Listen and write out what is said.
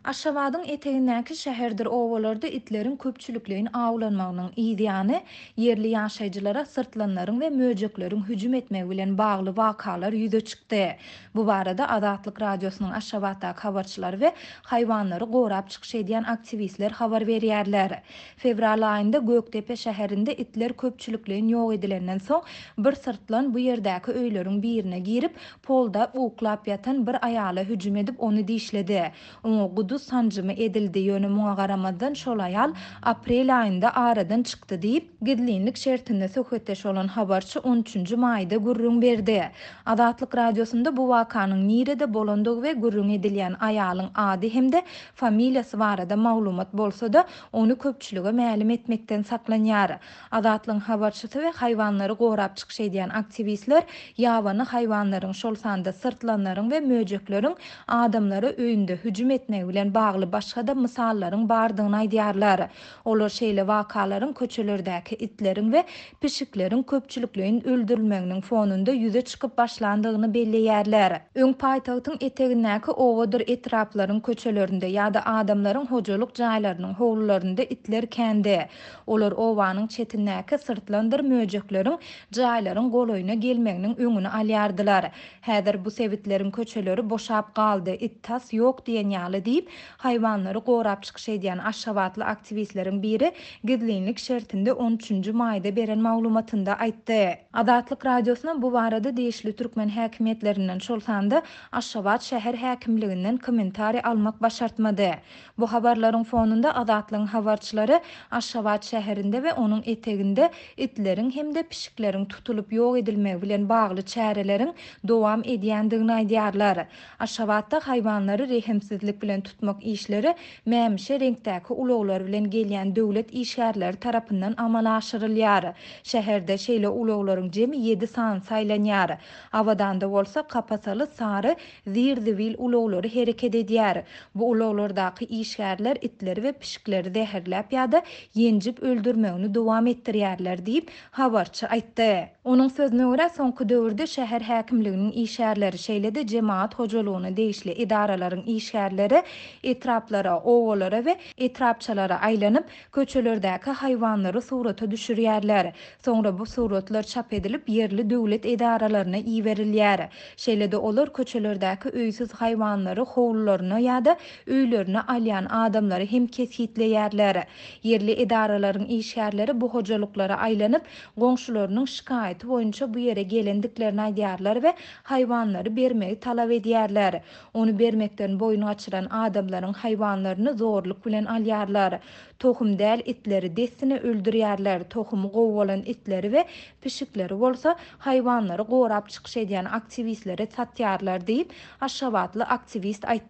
Aşgabadyň etegindäki şäherdir obalarda itleriň köpçülikleýin awlanmagynyň yz ýany, ýerli ýaşaýjylara syrtlanlaryň we möjekleriň hüjüm etmegi bilen bagly wakalar ýüze çykdy. Bu barada Azatlyk Radiosynyň Aşgabatdaky habarçylary we haýwanlary gorap çykyş edýän aktiwistler habar berýärler. Fewral aýynda Gökdepe şäherinde itler köpçülikleýin ýok edilenden soň, bir syrtlan bu ýerdäki öýleriň birine girip, Polda uklap ýatan bir aýala hüjüm edip, ony dişledi. Oňa guduz sanjymy edildi, ýöne muňa garamazdan şol aýal aprel aýynda aradan çykdy diýip, gizlinlik şertinde söhbetdeş bolan habarçy on üçünji maýda gürrüň berdi. Azatlyk Radiosynda bu wakanyň nirede bolandygy we gürrüň edilýän aýalyň ady hem-de familiýasy barada maglumat bolsa-da, ony köpçülige mälim etmekden saklanýar. Azatlygyň habarçysy we haýwanlary gorap çykyş edýän aktiwistler ýabany haýwanlaryň, şol sanda syrtlanlaryň we möjekleriň adamlara öýünde hüjüm etmegi bilen bagly başga-da mysallaryň bardygyny aýdýarlar. Olar şeýle wakalaryň köçelerdäki itleriň we pişikleriň köpçülikleýin öldürilmeginiň fonunda ýüze çykyp başlandygyny belleýärler. Öň paýtagtyň etegindäki obadyr etraplaryň köçelerinde ýa-da adamlaryň hojalyk jaýlarynyň howlularynda itler kändi. Olar obanyň çetindäki syrtlandyr möjekleriň jaýlaryň golaýyna gelmeginiň öňüni alýardylar. Häzir bu sebitleriň köçeleri boşap galdy, it tas ýok diýen ýaly diýip, haýwanlary gorap çykyş edýän aşgabatly aktiwistleriň biri gizlinlik şertinde on üçünji maýda beren maglumatynda aýtdy. Azatlyk Radiosyna bu barada degişli türkmen häkimiýetlerinden, şol sanda Aşgabat şäher häkimliginden kommentariý almak başartmady. Bu habarlaryň fonunda Azatlygyň habarçylary Aşgabat şäherinde we onuň eteginde itleriň hem-de pişikleriň tutulyp ýok edilmegi bilen bagly çäreleriň dowam edýändigini aýdýarlar. Aşgabatda haýwanlary rehimsizlik bilen tutmak işleri mämişi reňkdäki ulaglar bilen gelýän döwlet işgärleri tarapyndan amala aşyrylýar. Şäherde şeýle ulaglaryň jemi ýedi sanysy aýlanýar. Abadanda bolsa kapasaly sary zir-zibil ulaglary hereket edýär. Bu ulaglardaky işgärler itleri we pişikleri zäherläp ýa-da ýenjip öldürmegini dowam etdirýärler diýip, habarçy aýtdy. Onuň sözüne görä, soňky döwürde şäher häkimliginiň işgärleri, şeýle-de jemagat hojalygyna degişli edaralaryň işgärleri etraplara, obalara we etrapçalara aýlanyp, köçelerdäki haýwanlary surata düşürýärler. Soňra bu suratlar çap edilip, ýerli döwlet edaralaryna iberilýär. Şeýle-de olar köçelerdäki öýsüz haýwanlary howlularyna ýa-da öýlerine alýan adamlary hem kesgitleýärler. Ýerli edaralaryň işgärleri bu hojalyklara aýlanyp, goňşularynyň şikaýaty boýunça bu ýere gelendiklerini aýdýarlar we haýwanlary bermegi talap edýärler. Ony bermekden boýun gaçyran adamlaryň haýwanlaryny zorluk bilen alýarlar. Tohum däl itleri dessine öldürýärler, tohumy gowy bolan itleri we pişikleri bolsa haýwanlary gorap çykyş edýän aktiwistlere satýarlar diýip, aşgabatly aktiwist aýtdy.